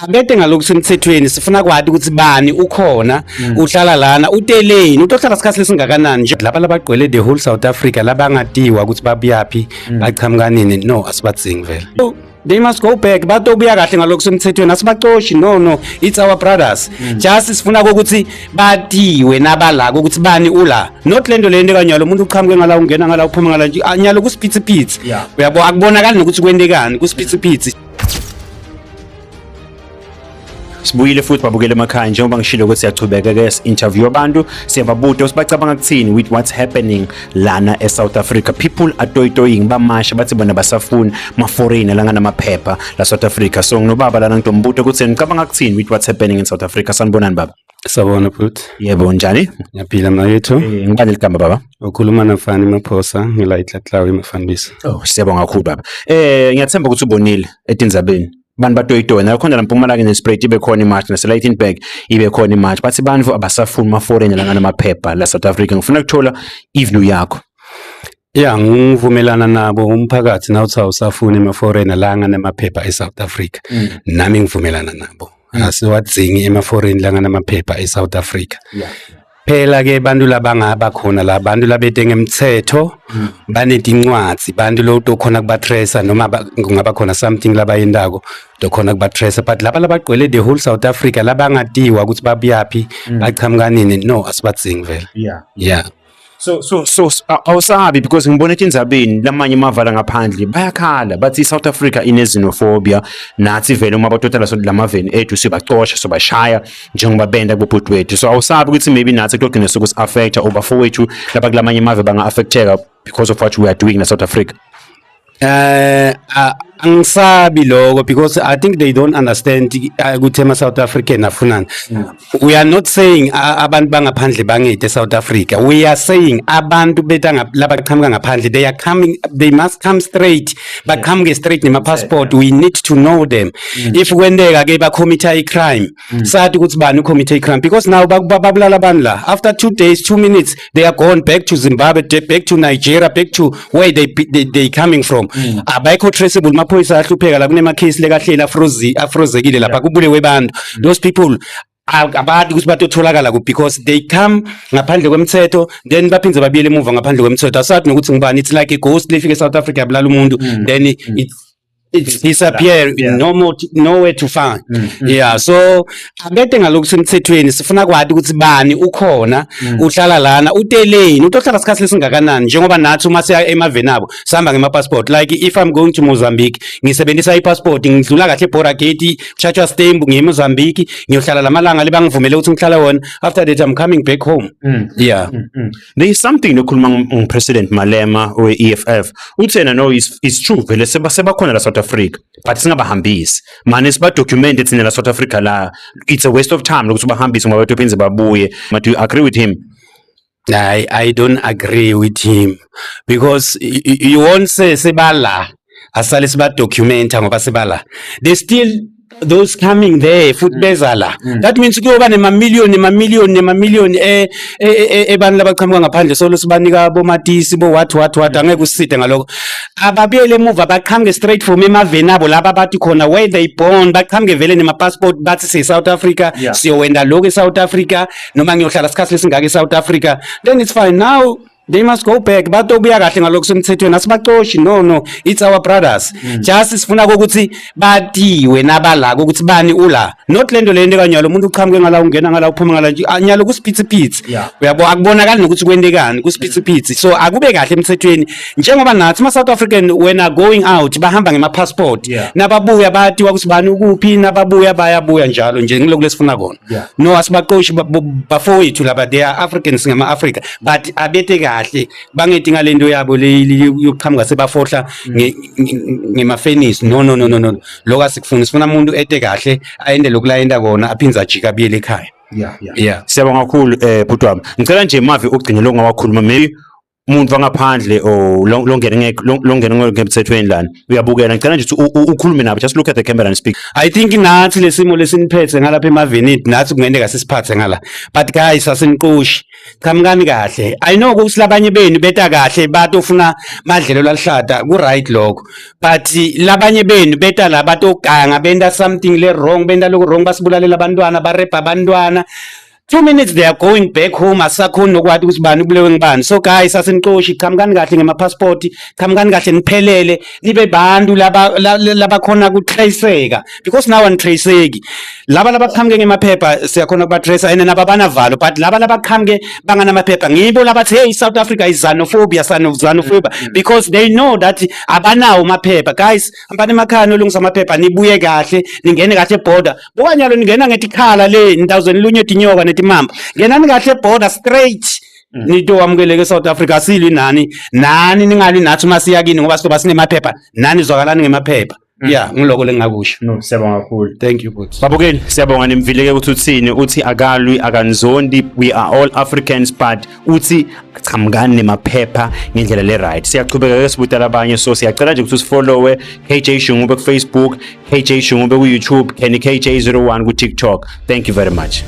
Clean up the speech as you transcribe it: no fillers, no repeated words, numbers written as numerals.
Abete ngalokusemthethweni, sifuna kwati ukuthi bani ukhona, uhlala lana, uteleni, utohlala isikhathi lesingakanani nje. Laba labagcwele the whole South Africa labangatiwa ukuthi babuyaphi, bachamuka nini, no, asibadzingi vele. So, they must go back, batobuya kahle ngalokusemthethweni, asibacoshi, no no, it's our brothers. Just sifuna ukuthi batiwe nabalako ukuthi bani ula, not lento lento kanyalo umuntu uqhamuke ngala, ungena ngala, uphuma ngala nje, anyalo kusiphithiphithi. Uyabo, akubonakali nokuthi kwentekani, kusiphithiphithi. Sibuyile futhi, babukele emakhaya, njengoba ngishilo ukuthi siyachubeka ke interview abantu, siyababuta ukuthi bacabanga kuthini with what's happening lana eSouth Africa. People are toyitoying, bamasha bathi bona basafuni ma-foreigner langanamaphepha la South Africa. So nginobaba lana, ngitombuta ukuthi ngicabanga kuthini with what's happening in South Africa. Sanibonani, baba. Sabona futhi. Yebo, njani? Ngiyaphila mnakethu. Ngibani ligama, baba? Ukhuluma nafani Maphosa, ngila iTlatlawe eMafanbisa. Oh, siyabonga kakhulu, baba. Ngiyathemba ukuthi ubonile etindzabeni bantu batoyitoya nakhona la Mpumalanga neSpruit ibe khona imarch, naseLydenburg ibe khona imarch, bathi bantu abasafuni ma-foreigner langanamaphepha la South Africa. Ngifuna ukuthola i-view yakho. Ya, ngivumelana nabo umphakathi nawuthi awusafuni ama-foreigner la anganamaphepha e-South Africa. Nami ngivumelana nabo. Asiwadzingi ema-foreign la anganamaphepha e-South Africa. Phela ke bantu labangaba khona la, bantu labete ngemthetho, banetincwadzi, bantu lo tokhona kubatracer noma kungaba khona something labayendako tokhona kubatracer, but laba labagcwele the whole South Africa labangatiwa ukuthi babuyaphi, bachamuka nini, no, asibadzingi vele. Yeah. So awusabi because ngibona etindzabeni lamanye amavala ngaphandle bayakhala, bathi i-South Africa ine-xenophobia, nathi vele uma batotala lamaveni ethu sibacosha, sobashaya njengoba benda kubobhuti wethu. So awusabi ukuthi maybe nathi kuyogcina sokusi-affecta or bafowethu laba kulamanye amave banga-affecteka because of what we are doing in South Africa? Angisabi lokho because I think they don't understand ukuthi ema South African afunani. We are not saying abantu bangaphandle bangede eSouth Africa. We are saying abantu beta labaqhamuka ngaphandle, they are coming, they must come straight. Baqhamuke straight nema passport. We need to know them. If kwenteka ke ba commit a crime, sathi ukuthi bani ucommit a crime, because now babulala abantu la. After 2 days, 2 minutes, they are gone back to Zimbabwe, back to Nigeria, back to where they coming from. Abayikho traceable, maphoyisa ahlupheka la, kunema case lekahleli afrozi afrozekile lapha kubulewe bantu. Those people abadi ukuthi batotholakala kuphi because they come ngaphandle kwemthetho, then baphindze babuyele emuva ngaphandle kwemthetho. Asathi nokuthi ngubani, it's like a ghost lefike eSouth Africa yabulala umuntu, then it's disappear. No more, nowhere to find. Yeah, so abete ngalokusemthethweni, sifuna kwati ukuthi bani ukhona, uhlala lana, uteleni, utohlala isikhathi lesingakanani, njengoba nathi uma siya emaveni abo sihamba ngema passport. Like if I'm going to Mozambique, ngisebenzisa i-passport, ngidlula kahle border gate, kutshatshwa stamp, ngiye eMozambique, ngiyohlala lamalanga lebangivumele ukuthi ngihlale wona. After that I'm coming back home, yeah. There is something lokhuluma ngu-President Malema we-EFF. Uthi yena no, it's true vele seba sebakhona la South Africa, but singabahambisi. Mane siba-document thina la South Africa la. It's a waste of time lokuthi ubahambise ngoba batophindze babuye. But do you agree with him? I don't agree with him because you won't say sebala asale siba documenta ngoba sebala, they still those coming there futhi beza la. That means kuyoba nemamiliyoni, nemamiliyoni, nemamiliyoni ebantu labaqhamuka ngaphandle, solo sibanika bomatisi, bo what what what. Angeke uside ngalokho. Ababuyele emuva, baqhamuke straight from emaveni abo laba bathi khona where they born, baqhamuke vele nema-passport, bathi siyi-South Africa, siyowenda lokhu e-South Africa noma ngiyohlala isikhathi lesingaka e-South Africa, then it's fine. Now they must go back, batobuya kahle ngalokusemthethweni, asibacoshi, no no, it's our brothers. Just sifuna ukuthi batiwe nabalako ukuthi bani ula, not lento lento kanyalo umuntu uqhamuke ngala, ungena ngala, uphuma ngala nje, anyalo kusiphithiphithi. Uyabo, akubonakali nokuthi kwentekani, kusiphithiphithi. So akube kahle emthethweni, njengoba nathi ama South African when are going out bahamba ngema passport, nababuya bayatiwa ukuthi bani ukuphi, nababuya bayabuya njalo nje. Ngilokhu lesifuna kona. No, asibaqoshi, bafowethu laba, they are Africans, ngama Africa, but abete kahle, bangeti ngalento yabo le yokuqhamuka sebafohla ngemafenisi. No no no no no, lokho asikufuni. Sifuna umuntu ete kahle, ayende lokhu la yenda kona, aphindze ajike abuyele ekhaya. Yeah. Siyabonga kakhulu, bhuti wami. Ngicela nje mavi ukugcina lo ongawakhuluma maybe. Umuntu wangaphandle or longene longene ngemthethweni lana uyabukela, ngicela nje ukuthi ukhulume nabo. Just look at the camera and speak. I think nathi lesimo lesiniphethe ngalapha emavenini, nathi kungenzeka sisiphathe ngala, but guys, asiniqoshi, qhamukani kahle. I know ukuthi labanye benu beta kahle, batofuna madlelo lalihlata, ku right lokho, but labanye benu beta la batoganga, benta something le wrong, benta loku wrong, basibulalela abantwana, barepa abantwana. 2 minutes they are going back home, asakhoni nokwati ukuthi bani ubulewe ngibani. So guys, asiniqoshi, qhamukani kahle ngema-passport, qhamukani kahle, niphelele, nibe bantu laba labakhona kutraceka, because now anitraceki. Laba labaqhamuke ngemaphepha siyakhona kubatrace and nabo abanavalo, but laba labaqhamuke banganamaphepha ngibo labathi, "Hey, South Africa is xenophobia, xenophobia," because they know that abanawo amaphepha. Guys, hambani emakhaya nolungisa amaphepha, nibuye kahle, ningene kahle eborder. Bukanyalo ningena ngetikhala le nitawuze nilunye tinyoka netimamba. Ngenani kahle eborder straight, nito wamukeleke eSouth Africa. Asilwi nani, nani ningalwi nathi uma siya kini, ngoba sizoba sinemaphepha, nani zwakalani ngemaphepha. Yeah, ngiloko lengakusho. No, siyabonga kakhulu. Thank you, bhuti. Babukeli, siyabonga, nimvileke ukuthi uthini. Uthi akalwi, akanzondi, we are all Africans, but uthi chamukani nemaphepha ngendlela le right. Siyachubeka ke sibutala abanye, so siyacela nje ukuthi usifollowe, KJ Shungube ku Facebook, KJ Shungube ku YouTube, Kenny KJ01 ku TikTok. Thank you very much.